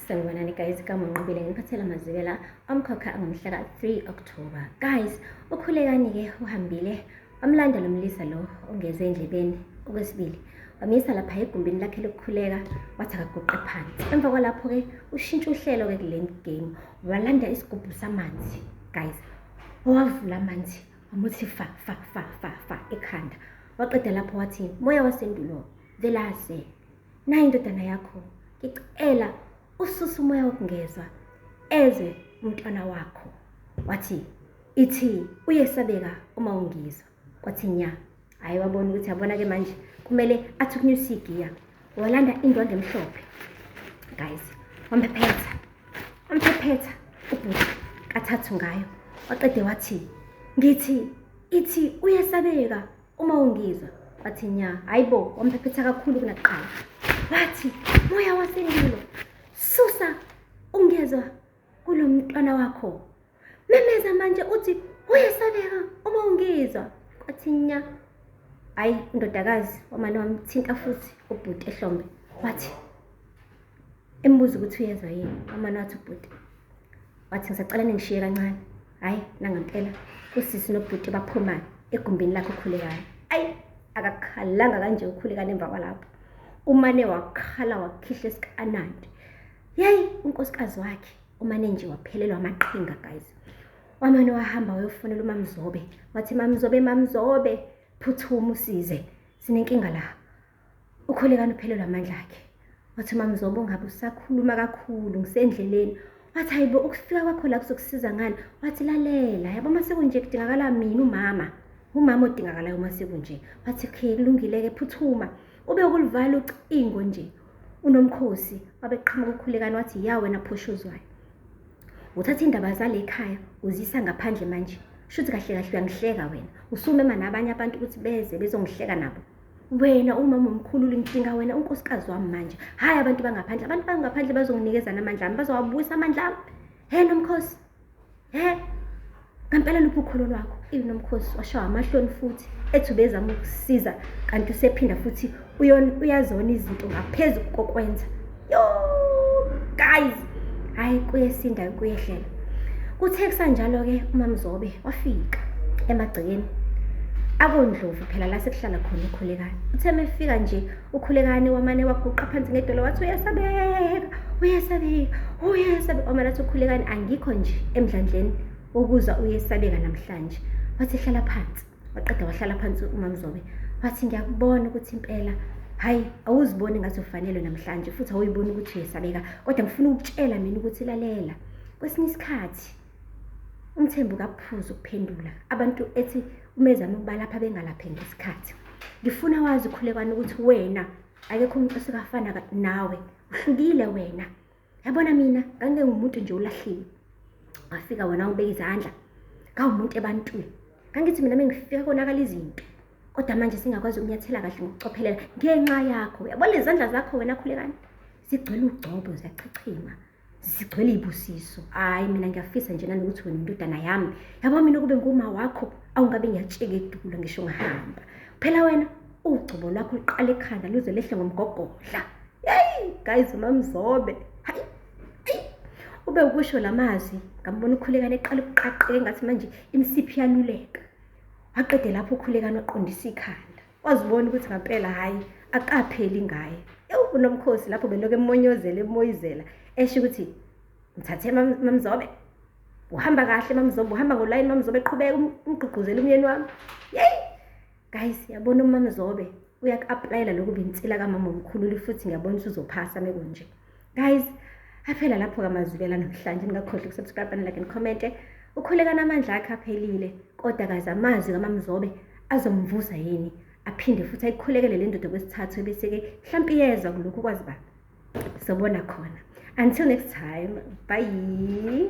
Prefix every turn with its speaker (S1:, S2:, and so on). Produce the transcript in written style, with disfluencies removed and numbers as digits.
S1: Sanibonani guys, kaMunqobile ngiphathela amazibela omkhokha angomhla ka-3 October. Guys, uKhulekani-ke uhambile wamlanda lo mlisa lo ongezwe endlebeni okwesibili. Wamyisa lapha egumbini lakhe lokukhuleka wathi akaguqe phansi. Emva kwalapho-ke ushintsha uhlelo-ke kule game walanda isigubhu samanzi guys, wawavula amanzi wamuthi fa fa fa fa fa ekhanda. Waqeda lapho wathi moya wasendulo velase Nayi indodana yakho, ngicela ususe umoya wokungezwa ezwe umntwana wakho. Wathi ithi uyesabeka uma ungizwa. Kwathi nya. Hayi wabona ukuthi yabona ke manje kumele athi ukunyusa igiya. Walanda indwandle emhlophe. Guys, wamphephetha. Wamphephetha ubhuti kathathu ngayo. Waqede wathi ngithi ithi uyesabeka Uma ungizwa wathi nya, hayibo, wamphephetha kakhulu kunakuqala. Wathi, moya wasendulo, susa ungezwa kulo mntwana wakho. Memeza manje uthi uyesabeka uma ungizwa. Kwathi nya. Hayi, indodakazi wamane wamthinta futhi ubhuti ehlombe. Wathi embuza ukuthi uyezwa yini. Wamane wathi ubhuti wathi ngisacela ningishiye kancane hhayi nangempela usisi nobhuti baphuma egumbini lakhe ukhulekani ayi akakhalanga kanje ukhulekani emva kwalapho umane wakhala wakhihla esikanandi yeyi unkosikazi wakhe umane nje waphelelwa amaqhinga guys wamane wahamba wayofonela umamzobe wathi mamzobe mamzobe phuthuma usize sinenkinga la Ukhulekani uphelelwa amandla akhe. Wathi uMamzobo ungabe usakhuluma kakhulu ngisendleleni. Wathi hayibo ukufika kwakho la kuzokusiza ngani? Wathi lalela yabo uma sekunje kudingakala mina umama. Umama odingakalayo uma sekunje. Wathi okay kulungile-ke phuthuma. Ube ukulivala ucingo nje. Unomkhosi wabeqhamuka ukhulekani wathi ya wena phoshozwayo. Uthatha indaba zale ekhaya uzisa ngaphandle manje. Shuthi kahle kahle uyangihleka wena. Usumema nabanye abantu ukuthi beze bezongihleka nabo. Wena umama omkhulu ngidinga wena unkosikazi wami manje. Hhayi abantu bangaphandle, abantu bangaphandle bazonginikeza namandla ami, bazowabuyisa amandla ami. He Nomkhosi, he ngampela luphi ukholo lwakho? Eyi Nomkhosi washawa amahloni futhi ethi ubezama ukusiza kanti usephinda futhi uyazona izinto ngaphezu kokwenza. Yo guys, hhayi kuyesinda kuyehlela. Kuthe kusanjalo-ke uMamzobe wafika emagcekeni akondlovu phela la sekuhlala khona ukhulekane uthe mefika nje ukhulekane wamane waguqa phansi ngedolo wathi uyasabeka uyasabeka uyasabeka wamane wathi ukhulekane angikho nje emdlandleni wokuzwa uyesabeka namhlanje wathi hlala phansi waqeda wahlala phansi umamzobe wathi ngiyakubona ukuthi impela hayi awuziboni ngathi ufanelwe namhlanje futhi awuyiboni ukuthi uyesabeka kodwa ngifuna ukutshela mina ukuthi lalela kwesinye isikhathi umthembu kaphuzi ukuphendula abantu ethi umezama ukubalapha bengalaphe ngesikhathi ngifuna wazi ukhulekwane ukuthi wena akekho umuntu osekafana nawe uhlukile wena yabona mina ngangingumuntu nje ulahliwe wafika wena wangibeka izandla ngawumuntu ebantwini ngangithi mina mengifika konakala izinto kodwa manje singakwazi ukunyathela kahle ngokucophelela ngenxa yakho yabona lezi zandla zakho wena khulekani zigcwele ugcobo ziyachichima zigcwele ibusiso hayi mina ngiyafisa nje nanokuthi wena indodana yami yabo mina kube nguma wakho awungabe ngiyatsheka edulo ngisho ngihamba phela wena ugcobo lwakho luqala ekhanda luze lehle ngomgogodla yeyi guys umamzobe hayi ube ukusho lamazwi ngambona ukhulekane eqala ukuqaqeka engathi manje imisiphi iyaluleka waqede lapho ukhulekane waqondisa ikhanda wazibona ukuthi ngampela hhayi akapheli ngaye ewu unomkhosi lapho belokhu emonyozela emoyizela esho ukuthi ngithathe mamzobe uhamba kahle mamzobe uhamba ngolayini mamzobe qhubeka umgqugquzela umyeni wami yeyi guys yabona umamzobe uyaku-aplayela lokhu binsila kamama omkhululi futhi ngiyabona ukuthi uzophasa mekunje guys aphela lapho kamazwibela namhlanje ningakhohlwa ukusubscribe and like and comment ukhuleka namandla akhe aphelile kodwa kaze amazwi kamamzobe azomvusa yini aphinde futhi ayikhulekele le ndoda kwesithathu ebese-ke mhlawumpe iyezwa kulokhu kwazi ba sobona khona until next time bye.